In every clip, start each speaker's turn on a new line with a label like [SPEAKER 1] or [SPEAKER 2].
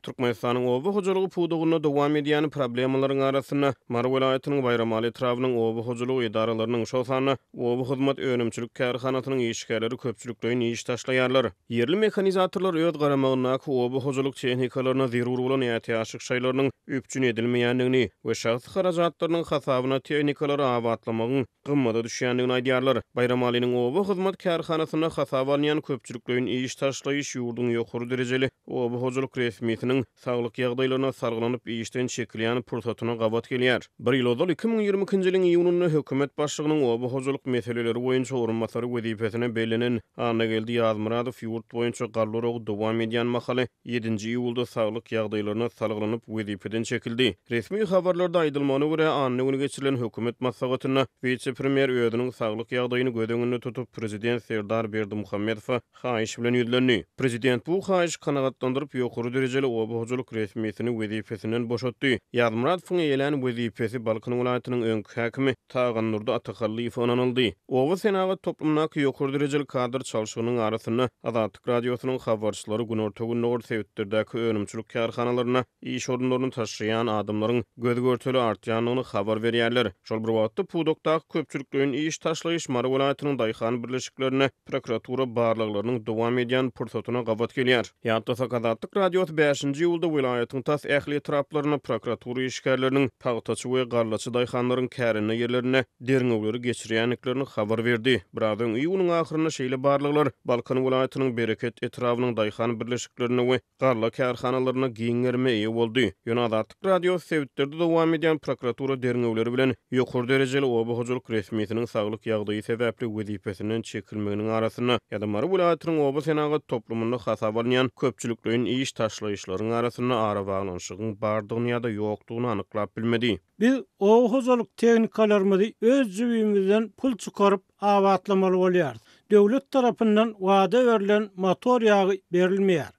[SPEAKER 1] Türkmenistanyň oba hojalygy pudagynda dowam edýän problemalaryň arasynda, Mary welaýatynyň Baýramaly etrabynyň oba hojalygy edaralarynyň, şol sanda Oba hyzmat önümçilik kärhanasynyň işgärleri köpçülikleýin iş taşlaýarlar. Ýerli mehanizatorlar öz garamagyndaky oba hojalyk tehnikalaryna zerur bolan ätiýaçlyk şaýlarynyň üpjün edilmeýändigini we şahsy harajatlarynyň hasabyna tehnikalary abatlamagyň gymmada düşýändigini aýdýarlar. Baýramalynyň oba hyzmat kärhanasynda hasaba alynýan köpçülikleýin iş taşlaýyş ýurduň ýokary derejeli oba hojalyk resmisiniň saglyk ýagdaýlaryna salgylanyp işden çekilýän pursatyna gabat gelýär. Bir ýyl ozal, 2022-nji ýylyň iýunynda hökümet başlygynyň oba hojalyk meseleleri boýunça orunbasary wezipesine bellenen Annageldi Ýazmyradow ýurt boýunça galla oragy dowam edýän mahaly ýedinji iýulda saglyk ýagdaýlaryna salgylanyp wezipeden çekildi. Resmi habarlarda aýdylmagyna görä, anna güni geçirilen hökümet maslahatynda wise-premýer özüniň saglyk ýagdaýyny göz öňünde tutup, prezident Serdar Berdimuhamedowa haýyş bilen ýüzlendi. Prezident bu haýyşy kanagatlandyryp, ýokary derejeli oba hojalyk resmisini wezipesinden boşatdy. Ýazmyradowyň eýelän wezipesi Balkan welaýatynyň öňki häkimi Tagandurdy Atahallyýewe ynanyldy. Oba senagat toplumyndaky ýokary derejeli kadr çalşygynyň arasynda Azatlyk Radiosynyň habarçylary günorta-gündogar sebitlerdäki önümçilik kärhanalarynda iş orunlaryny taşlaýan adamlaryň göz-görtele artýandygyny habar berýärler. Şol bir wagtda, pudakdaky köpçülikleýin iş taşlaýyş Mary welaýatynyň daýhan birleşiklerinde prokuratura barlaglarynyň dowam edýän pursatyna gabat gelýär. Ýatlasak, Azatlyk Radiosy bäşinji iýulda welaýatyň tas ähli etraplarynda prokuratura işgärleriniň pagtaçy we gallaçy daýhanlaryň kärende ýerlerinde derňewleri geçirýändiklerini habar berdi. Biraz öň, iýunyň ahyrynda şeýle barlaglar Balkan welaýatynyň Bereket etrabynyň daýhan birleşiklerinde we galla kärhanalarynda giň gerime eýe boldy. Ýöne Azatlyk Radiosy sebitlerde dowam edýän prokuratura derňewleri bilen ýokary derejeli oba hojalyk resmisiniň saglyk ýagdaýy sebäpli wezipesinden çekilmeginiň arasynda ýa-da Mary welaýatynyň oba senagat toplumynda hasaba alynýan köpçülikleýin iş taşlaýyşlaryň arasynda arabaglanyşygyň bardygyny ýa-da ýokdugyny anyklap bilmedi.
[SPEAKER 2] Biz oba hojalyk tehnikalarymyzy öz jübimizden pul çykaryp abatlamaly bolýarys. Döwlet tarapyndan wada berlen motor ýagy berilmeýär.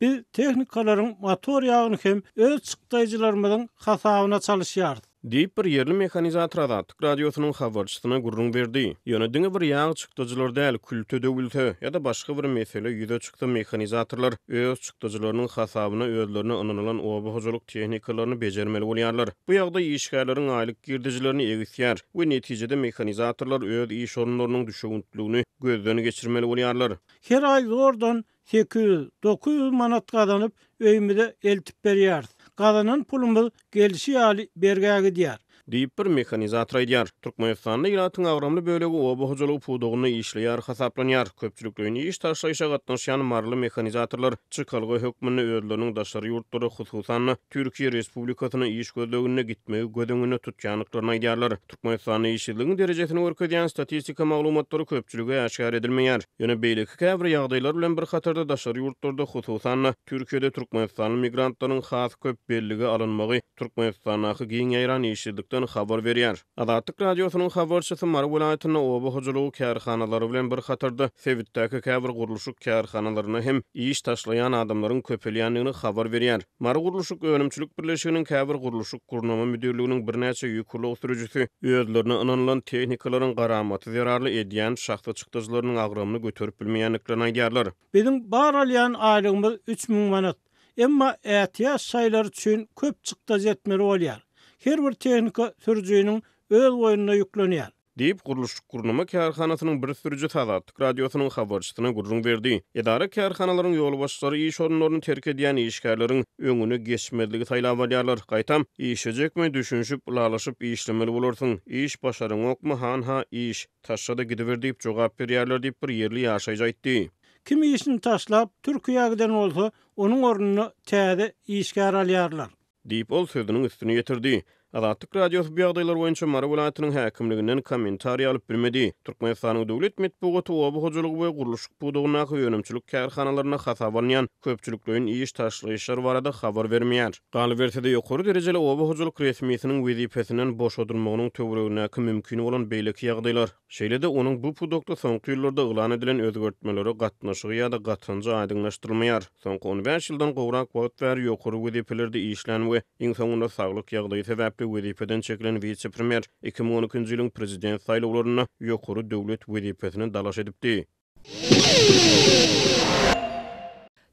[SPEAKER 2] Biz tehnikalaryň motor ýagyny hem öz çykdaýjylarymyzyň hasabyna çalyşýarys.
[SPEAKER 1] Diýip, bir ýerli mehanizator Azatlyk Radiosynyň habarçysyna gürrüň berdi. Ýöne diňe bir ýag çykdajylary däl, külte döwülse ýa-da başga bir mesele ýüze çyksa mehanizatorlar öz çykdajylarynyň hasabyna özlerine ynanylan oba hojalyk tehnikalaryny bejermeli bolýarlar. Bu ýagdaý işgärleriň aýlyk girdejilerini egisýär we netijede mehanizatorlar öz iş orunlarynyň düşewüntligini gözden geçirmeli bolýarlar.
[SPEAKER 2] Her aý zordan 800, 900 manat gazanyp, öýümize eltip berýäris. Gazanan pulumyz gelşi ýaly bergä gidýär.
[SPEAKER 1] Diýip, bir mehanizator aýdýar. Türkmenistanda ilatyň agramly bölegi oba hojalygy pudagynda işleýär hasaplanýar. Köpçülikleýin iş taşlaýşa gatnaşýan maryly mehanizatorlar çykalga hökmünde özleriniň daşary ýurtlara, hususan-da, Türkiýe Respublikasyna iş gözleginde gitmegi göz öňünde tutýandyklaryny aýdýarlar. Türkmenistanda işsizligiň derejesini görkezýän statistika maglumatlary köpçülige äşgär edilmeýär. Ýöne beýleki käbir ýagdaýlar bilen bir hatarda daşary ýurtlarda, hususan-da, Türkiýede türkmenistanly migrantlaryň has köp bellige alynmagy Türkmenistandaky giň ýaýran işsizlikden habar berýär. Azatlyk Radiosynyň habarçysy Mary welaýatynda oba hojalygy kärhanalary bilen bir hatarda sebitdäki käbir gurluşyk kärhanalarynda hem iş taşlaýan adamlaryň köpelýändigini habar berýär. Mary gurluşyk önümçilik birleşiginiň käbir gurluşyk gurnama müdirliginiň birnäçe ýük ulag sürüjisi özlerine ynanylan tehnikalaryň garamaty zerarly edýän şahsy çykdajylarynyň agramyny göterip bilmeýändiklerini aýdýarlar.
[SPEAKER 2] Biziň bar alýan aýlygymyz 3000 manat. Emma ätiýaç şaýlary üçin köp çykdajy etmeli bolýar. Her bir tehnika sürüjiniň öz boýnuna ýüklenýär.
[SPEAKER 1] Diýip, gurluşyk-gurnama kärhanasynyň bir sürüjisi Azatlyk Radiosynyň habarçysyna gürrüň berdi. Edara-kärhanalaryň ýolbaşçylary iş orunlaryny terk edýän işgärleriň öňüne geçmezligi saýlap alýarlar. Gaýtam, işlejekmi, düşünişip, ylalaşyp işlemeli bolarsyň. Iş başaraňokmy, hanha, iş, taşla-da gidiber diýip jogap berýärler diýip, bir ýerli ýaşaýjy aýtdy.
[SPEAKER 2] Kim işini taşlap, Türkiýä giden bolsa, onuň ornuna täze işgär alýarlar.
[SPEAKER 1] Diýip, ol sözüniň üstüni ýetirdi. Azatlyk Radiosy bu ýagdaýlar boýunça Mary welaýatynyň häkimliginden kommentariý alyp bilmedi. Türkmenistanyň döwlet metbugaty oba hojalygy we gurluşyk pudagyndaky önümçilik kärhanalarynda hasaba alynýan köpçülikleýin iş taşlaýyşlar barada habar bermeýär. Galyberse-de, ýokary derejeli oba hojalyk resmisiniň wezipesinden boşadylmagynyň töweregindäki mümkin bolan beýleki ýagdaýlar, Şeýle-de, onuň bu pudakda soňky ýyllarda yglan edilen özgertmelere gatnaşygy ýa-da gatanjy aýdyňlaşdyrylmaýar. Soňky on bäş ýyldan gowrak wagt bäri ýokary wezipelerde işlän we iň soňunda saglyk ýagdaýy sebäpli wezipeden çekilen wise-premýer 2012-nji ýylyň prezident saýlawlarynda ýokary döwlet wezipesine dalaş edipdi.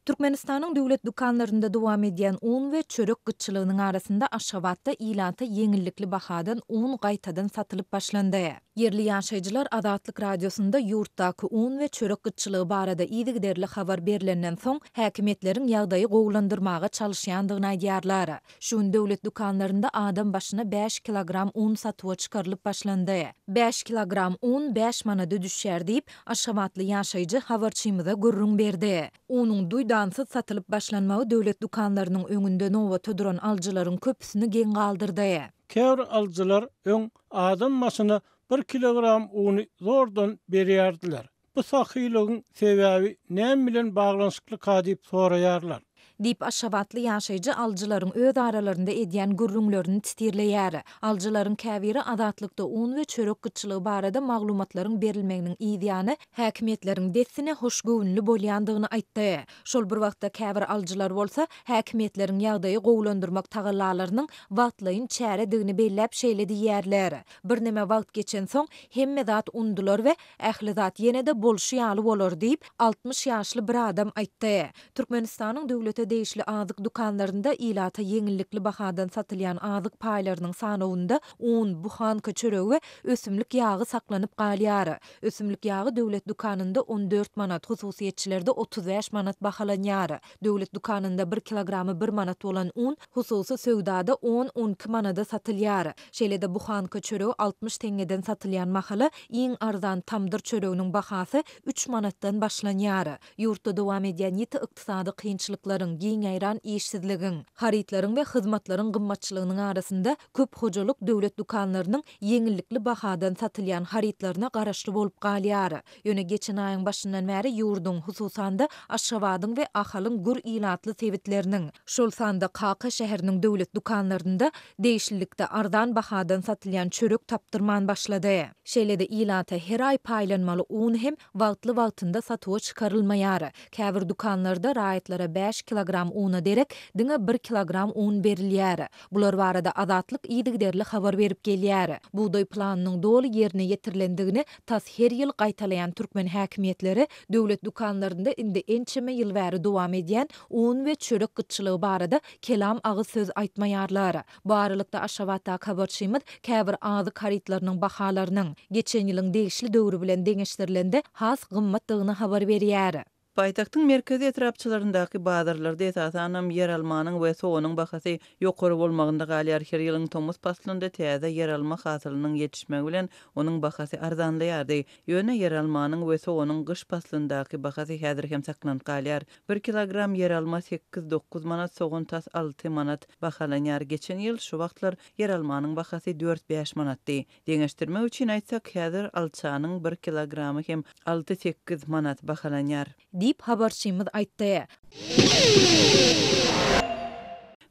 [SPEAKER 3] Türkmenistanyň döwlet dükanlarynda dowam edýän un we çörek gytçylygynyň arasynda Aşgabatda ilata ýeňillikli bahadan un gaýtadan satylyp başlandy. Ýerli ýaşaýjylar Azatlyk Radiosynda ýurtdaky un we çörek gytçylygy barada yzygiderli habar berlenden soň, häkimiýetleriň ýagdaýy gowulandyrmaga çalyşýandygyny aýdýarlar. Şu gün döwlet dükanlarynda adam başyna bäş kilogram un satuwa çykarylyp başlandy. Bäş kilogram un bäş manada düşýär diýip, aşgabatly ýaşaýjy habarçymyza gürrüň berdi. Unuň duýdansyz satylyp başlanmagy döwlet dükanlarynyň öňünde nobata duran alyjylaryň köpüsini geň galdyrdy.
[SPEAKER 2] Käbir alyjylar öň adam başyna bir kilogram uny zordan berýärdiler. Bu sahylygyň sebäbi näme bilen baglanyşyklyka diýip soraýarlar.
[SPEAKER 3] Diýip, aşgabatly ýaşaýjy alyjylaryň öz aralarynda edýän gürrüňlerini titirleýär. Alyjylaryň käbiri Azatlykda un we çörek gytçylygy barada maglumatlaryň berilmeginiň yzýany häkimiýetleriň dessine hoşgöwünli bolýandygyny aýtdy. Şol bir wagtda käbir alyjylar bolsa, häkimiýetleriň ýagdaýy gowulandyrmak tagallalarynyň wagtlaýyn çäredigini belläp şeýle diýýärler, Birneme wagt geçensoň, hemme zat undular we Ähli zat ýene-de bolşy ýaly bolar diýip, 60 ýaşly bir adam aýtdy. Türkmenistanyň döwlete degişli azyk dükanlarynda ilata ýeňillikli bahadan satylýan azyk paýlarynyň sanawynda un, buhanka çöregi we ösümlik ýagy saklanyp galýar. Ösümlik ýagy döwlet dükanynda 14 manat, hususyýetçilerde 35 manat bahalanýar. Döwlet dükanynda bir kilogramy bir manat bolan un hususy söwdada on-on iki manada satylýar. Şeýle-de buhanka çöregi 60 teňňeden satylýan mahaly, iň arzan tamdyr çöreginiň bahasy üç manatdan başlanýar. Ýurtda dowam edýän ýiti ykdysady kynçylyklaryň, giň ýaýran işsizligiň, harytlaryň we hyzmatlaryň gymmatçylygynyň arasynda köp hojalyk döwlet dükanlarynyň ýeňillikli bahadan satylýan harytlaryna garaşly bolup galýar. Ýöne geçen aýyň başyndan bäri ýurduň, hususan-da, Aşgabadyň we Ahalyň gür ilatly sebitleriniň, şol sanda Kaka şäheriniň döwlet dükanlarynda degişlilikde arzan bahadan satylýan çörek tapdyrman başlady. Şeýle-de ilata her aý paýlanmaly un hem wagtly-wagtynda satuwa çykarylmaýar. Käbir dükanlarda raýatlara bäş kilogram una derek diňe bir kilogram un berilýär. Bular barada Azatlyk yzygiderli habar berip gelýär. Bugdaý planynyň doly ýerine ýetirilendigini tas her ýyl gaýtalaýan türkmen häkimiýetleri döwlet dükanlarynda indi ençeme ýyl bäri dowam edýän un we çörek gytçylygy barada kelam agyz söz aýtmaýarlar. Bu aralykda, Aşgabatdaky habarçymyz käbir azyk harytlarynyň bahalarynyň, geçen ýylyň degişli döwri bilen deňeşdirilende, has gymmatdygyny habar berýär.
[SPEAKER 4] Paýtagtyň merkezi etrapçalaryndaky bazarlarda esasanam ýeralmanyň we soganyň bahasy ýokary bolmagynda galýar. Her ýylyň tomus paslynda täze ýeralma hasylynyň ýetişmegi bilen onuň bahasy arzanlaýardy. Ýöne ýeralmanyň we soganyň gyş paslyndaky bahasy häzir hem saklanyp galýar. Bir kilogram ýeralma sekiz-dokuz manat, sogan tas alty manat bahalanýar. Geçen ýyl şu wagtlar ýeralmanyň bahasy dört-bäş manatdy. Deňeşdirmek üçin aýtsak, häzir alçanyň bir kilogramy hem alty-sekiz manat bahalanýar.
[SPEAKER 3] Diýip, habarçymyz aýtdy.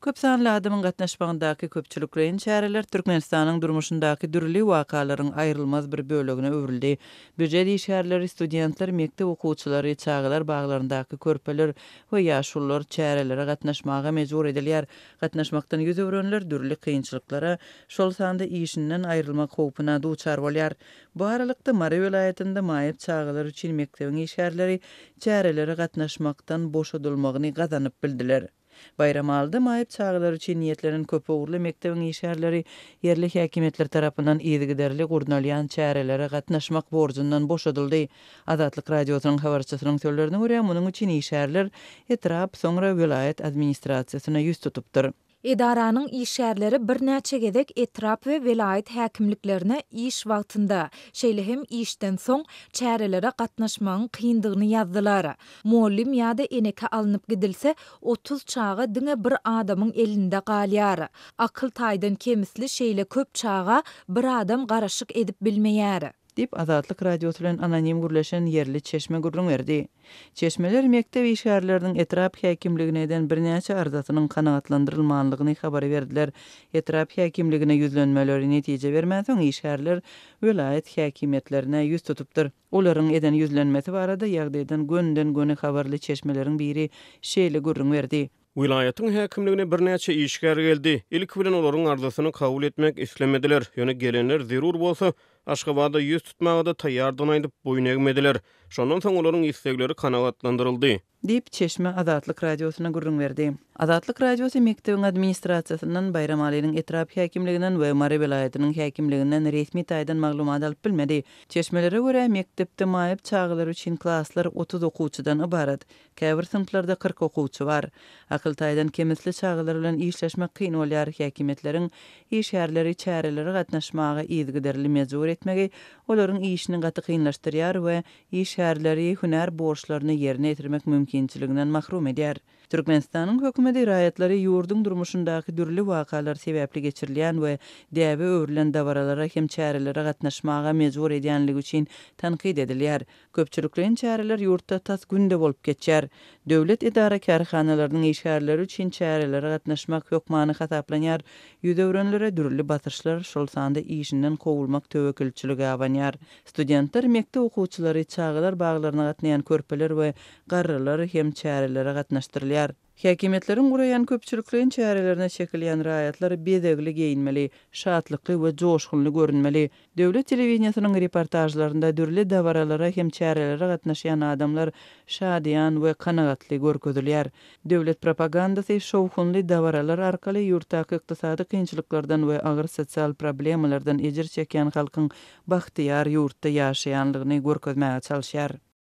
[SPEAKER 4] Köp sanly adamyň gatnaşmagyndaky köpçülikleýin çäreler Türkmenistanyň durmuşyndaky dürli wakalaryň aýrylmaz bir bölegine öwrüldi. Býujet işgärleri, studentler, mekdep okuwçylary, çagalar baglaryndaky körpeler we ýaşulular çärelere gatnaşmaga mejbur edilýär. Gatnaşmakdan ýüz öwrenler dürli kynçylyklara, şol sanda işinden aýrylmak howpuna duçar bolýar. Bu aralykda, Mary welaýatynda maýyp çagalar üçin mekdebiň işgärleri çärelere gatnaşmakdan boşadylmagyny gazanyp bildiler. Baýramalyda maýyp çagalar üçin niýetlenen köpugurly mekdebiň işgärleri ýerli häkimiýetler tarapyndan yzygiderli gurnalýan çärelere gatnaşmak borjundan boşadyldy. Azatlyk Radiosynyň habarçysynyň sözlerine görä, munuň üçin işgärler etrap, soňra welaýat administrasiýasyna ýüz tutupdyr.
[SPEAKER 3] Edaranyň işgärleri birnäçe gezek etrap we welaýat häkimliklerine iş wagtynda, şeýle hem işden soň çärelere gatnaşmagyň kyndygyny ýazdylar. Mugallym ýa-da eneke alnyp gidilse, 30 çaga diňe bir adamyň elinde galýar. Akyl taýdan kemisli şeýle köp çaga bir adam garaşyk edip bilmeýär.
[SPEAKER 4] Diýip, Azatlyk Radiosy bilen anonim gürleşen ýerli çeşme gürrüň berdi. Çeşmeler mekdep işgärleriniň etrap häkimligine eden birnäçe arzasynyň kanagatlandyrylmanlygyny habar berdiler. Etrap häkimligine ýüzlenmeleri netije bermänsoň, işgärler welaýat häkimiýetlerine ýüz tutupdyr. Olaryň eden ýüzlenmesi barada ýagdaýdan gönüden-göni habarly çeşmeleriň biri şeýle gürrüň berdi.
[SPEAKER 1] Welaýatyň häkimligine birnäçe işgär geldi. Ilki bilen olaryň arzasyny kabul etmek islemediler. Ýöne gelenler zerur bolsa, Aşgabada ýüz tutmaga-da taýýardygyny aýdyp, boýun egmediler. Şondan soň olaryň islegleri kanagatlandyryldy.
[SPEAKER 4] Diýip, çeşme Azatlyk Radiosyna gürrüň berdi. Azatlyk Radiosy mekdebiň administrasiýasyndan, Baýramalynyň etrap häkimliginden we Mary welaýatynyň häkimliginden resmi taýdan maglumat alyp bilmedi. Çeşmelere görä, mekdepde maýyp çagalar üçin klaslar 30 okuwçydan ybarat. Käbir synplarda 40 okuwçy bar. Akyl taýdan kemisli çagalar bilen işleşmek kyn bolýar, häkimiýetleriň işgärleri çärelere gatnaşmaga yzygiderli mejbur etmegi olaryň işini gaty kynlaşdyrýar we işgärleri hünär borçlaryny ýerine ýetirmek mümkinçiliginden mahrum edýär. Türkmenistanyň hökümeti raýatlary ýurduň durmuşyndaky dürli wakalar sebäpli geçirilýän we däbe öwrülen dabaralara hem çärelere gatnaşmaga mejbur edýänligi üçin tankyt edilýär. Köpçülikleýin çäreler ýurtda tas günde bolup geçýär. Döwlet edara-kärhanalarynyň işgärleri üçin çärelere gatnaşmak hökmany hasaplanýar, ýüz öwrenlere dürli basyşlar, şol sanda işinden kowulmak töwekgelçiligi abanýar. Studentler, mekdep okuwçylary, çagalar baglaryna gatnaýan körpeler we garrylar hem çärelere gatnaşdyrylýar. Häkimiýetleriň guraýan köpçülikleýin çärelerine çekilýän raýatlar bezegli geýinmeli, şatlykly we joşgunly görünmeli. Döwlet telewideniýesiniň reportažlarynda dürli dabaralara hem çärelere gatnaşýan adamlar şadyýan we kanagatly görkezilýär. Döwlet propagandasy şowhunly dabaralar arkaly ýurtdaky ykdysady kynçylyklardan we agyr sosial problemalardan ejir çekýän halkyň bagtyýar ýurtda ýaşaýanlygyny görkezmäge çalyşýar.